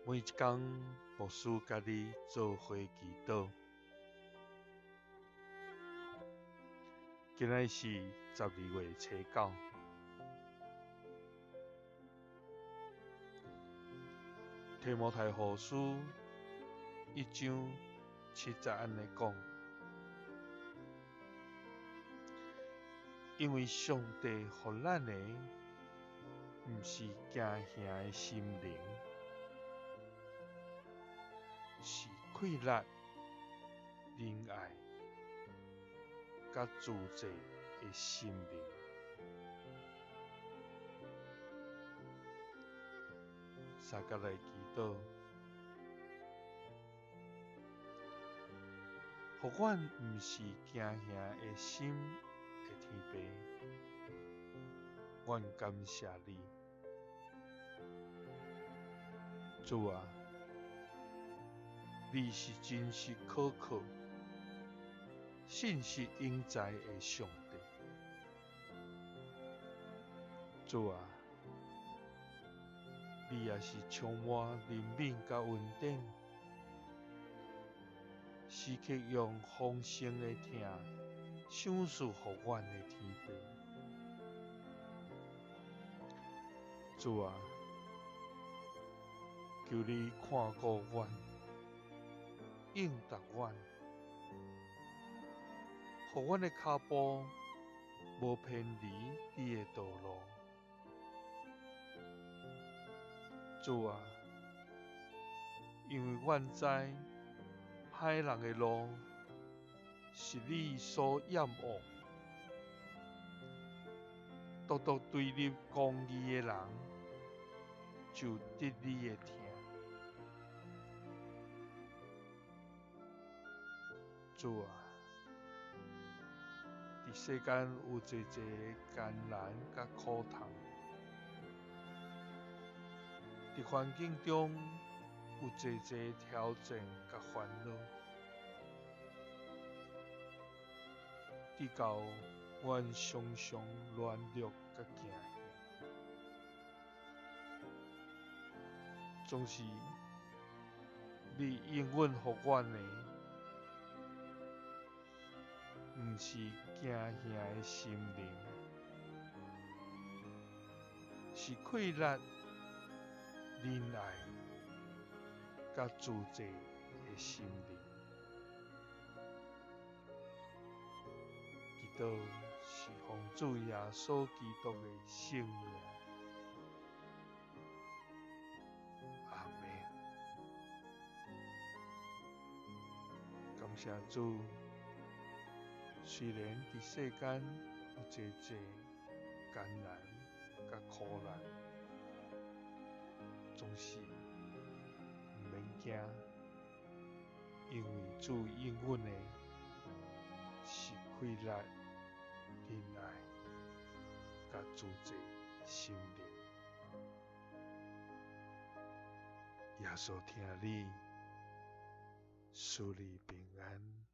每一工，牧師佮你做伙祈禱。今仔是12月初9，提摩太後書1章7節按呢講：因為上帝予咱的，毋是驚嚇的心靈，是氣力、仁愛、佮自制的心靈。相佮來祈禱，予阮毋是驚嚇的心的天父，阮感謝你，主啊！你是真實可靠、信實永在的上帝。主啊，你也是充滿憐憫佮恩典，時刻用豐盛的疼賞賜予阮的天父。主啊，求你看顧阮，應答阮，予阮的跤步無偏離你的道路。主啊，因為阮知歹人的路是你所厭惡，獨獨對立公義的人就得你的疼。主啊，佇世間有濟濟艱難佮苦痛，佇環境中有濟濟挑戰佮煩惱，直到阮常常軟弱佮驚嚇，總是你應允予阮的，毋是驚嚇的心靈，是氣力、仁愛、佮自制的心靈。祈禱是奉主耶穌基督的聖名。阿們。感謝主。雖然佇世間有濟濟艱難佮苦難，總是毋免驚，因為主應允的是氣力、仁愛佮自制心靈。耶穌疼你，賜你平安。